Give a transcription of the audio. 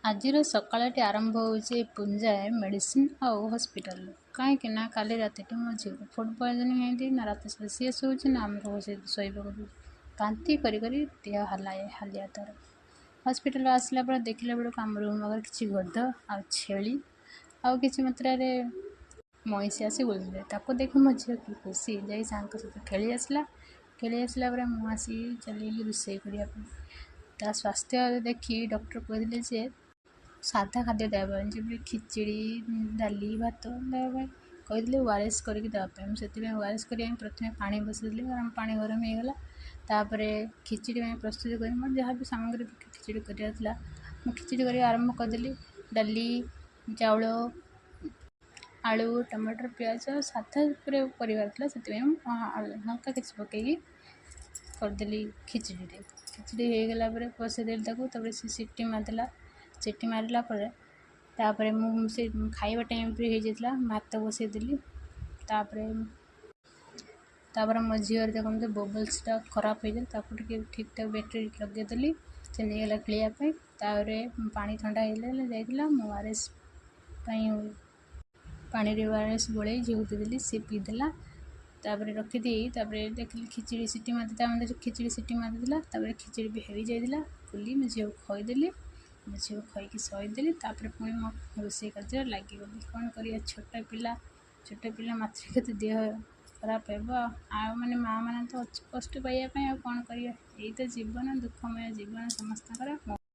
ଆଜିର ସକାଳଟି ଆରମ୍ଭ ହେଉଛି ପୁଞ୍ଜାଏ ମେଡ଼ିସିନ୍ ଆଉ ହସ୍ପିଟାଲରୁ। କାହିଁକି ନା କାଲି ରାତିଟି ମୋ ଝିଅକୁ ଫୁଡ଼୍ ପଏଜନିଂ ହେଇଛି। ନା ରାତି ସାରା ସିଏ ଶୋଉଛି, ନା ଆମକୁ ଶୋଇବାକୁ ଦେଉଛି। ବାନ୍ତି କରି କରି ଦେହ ହାଲିଆ ତା'ର। ହସ୍ପିଟାଲରୁ ଆସିଲା ପରେ ଦେଖିଲା ବେଳକୁ ଆମ ରୁମ୍ ପାଖରେ କିଛି ଗଧ ଆଉ ଛେଳି ଆଉ କିଛି ମାତ୍ରାରେ ମଇଁଷି ଆସି ବୁଲୁଥିଲେ। ତାକୁ ଦେଖି ମୋ ଝିଅ କି ଖୁସି, ଯାଇ ସାଙ୍ଗ ସହିତ ଖେଳି ଆସିଲା। ଖେଳି ଆସିଲା ପରେ ମୁଁ ଆସି ଚାଲିଲି ରୋଷେଇ କରିବା ପାଇଁ। ତା ସ୍ୱାସ୍ଥ୍ୟ ଦେଖି ଡକ୍ଟର କହିଥିଲେ ଯେ ସାଧା ଖାଦ୍ୟ ଦେବା ପାଇଁ, ଯେପରି ଖିଚିଡ଼ି, ଡାଲି, ଭାତ ଦେବା ପାଇଁ କହିଥିଲେ, ଓ ଆର୍ ଏସ୍ କରିକି ଦେବା ପାଇଁ। ମୁଁ ସେଥିପାଇଁ ଓ ଆର୍ ଏସ୍ କରିବା ପାଇଁ ପ୍ରଥମେ ପାଣି ବସାଇଦେଲି। ଗରମ ପାଣି ଗରମ ହେଇଗଲା। ତା'ପରେ ଖିଚିଡ଼ି ପାଇଁ ପ୍ରସ୍ତୁତି କରି ମୋର ଯାହା ବି ସାମଗ୍ରୀ ଖିଚିଡ଼ି କରିବାର ଥିଲା, ମୁଁ ଖିଚିଡ଼ି କରିବା ଆରମ୍ଭ କରିଦେଲି। ଡାଲି, ଚାଉଳ, ଆଳୁ, ଟମାଟର, ପିଆଜ ସାଧା ଉପରେ କରିବାର ଥିଲା। ସେଥିପାଇଁ ମୁଁ ହାଲକା କିଛି ପକାଇକି କରିଦେଲି ଖିଚିଡ଼ିଟେ। ଖିଚିଡ଼ି ହେଇଗଲା ପରେ ବସାଇଦେଲି ତାକୁ। ତା'ପରେ ସେ ସିଟି ମାରିଦେଲା। ସିଟି ମାରିଲା ପରେ ତା'ପରେ ମୁଁ ସେ ଖାଇବା ଟାଇମ୍ ବି ହେଇଯାଇଥିଲା, ଭାତ ବସାଇଦେଲି। ତା'ପରେ ତା'ପରେ ମୋ ଝିଅର ଦେଖନ୍ତୁ ବବଲ୍ସଟା ଖରାପ ହେଇଯାଇଥିଲା, ତାକୁ ଟିକେ ଠିକ୍ ଠାକ୍ ବ୍ୟାଟେରୀ ଲଗାଇଦେଲି। ସେ ନେଇଗଲା ଖେଳିବା ପାଇଁ। ତା'ପରେ ପାଣି ଥଣ୍ଡା ହେଇଗଲା ଯାଇଥିଲା। ମୁଁ ଓ ଆର୍ ଏସ୍ ପାଇଁ ପାଣିରେ ଓ ଆର୍ ଏସ୍ ଗୋଳେଇ ଝିଅକୁ ଦେଇଦେଲି, ସେ ପିଇଦେଲା। ତା'ପରେ ରଖିଦେଇ ତା'ପରେ ଦେଖିଲି ଖିଚିଡ଼ି ସିଟି ମାରିଥିଲା, ଖିଚିଡ଼ି ସିଟି ମାରିଥିଲା। ତା'ପରେ ଖିଚିଡ଼ି ବି ହେଇଯାଇଥିଲା। ଖୋଲି ମୋ ଝିଅକୁ ଖୋଇଦେଲି। ମୋ ଝିଅକୁ ଖୋଇକି ଶୋଇଦେଲି। ତା'ପରେ ପୁଣି ମୋ ରୋଷେଇ କାର୍ଯ୍ୟରେ ଲାଗିଗଲି। କ'ଣ କରିବା, ଛୋଟ ପିଲା, ଛୋଟ ପିଲା ମାତ୍ରକେ ତ ଦେହ ଖରାପ ହେବ। ଆଉ ମାନେ ମାଆ ମାନେ ତ ଅଛି କଷ୍ଟ ପାଇବା ପାଇଁ। ଆଉ କ'ଣ କରିବା, ଏଇ ତ ଜୀବନ, ଦୁଃଖମୟ ଜୀବନ ସମସ୍ତଙ୍କର।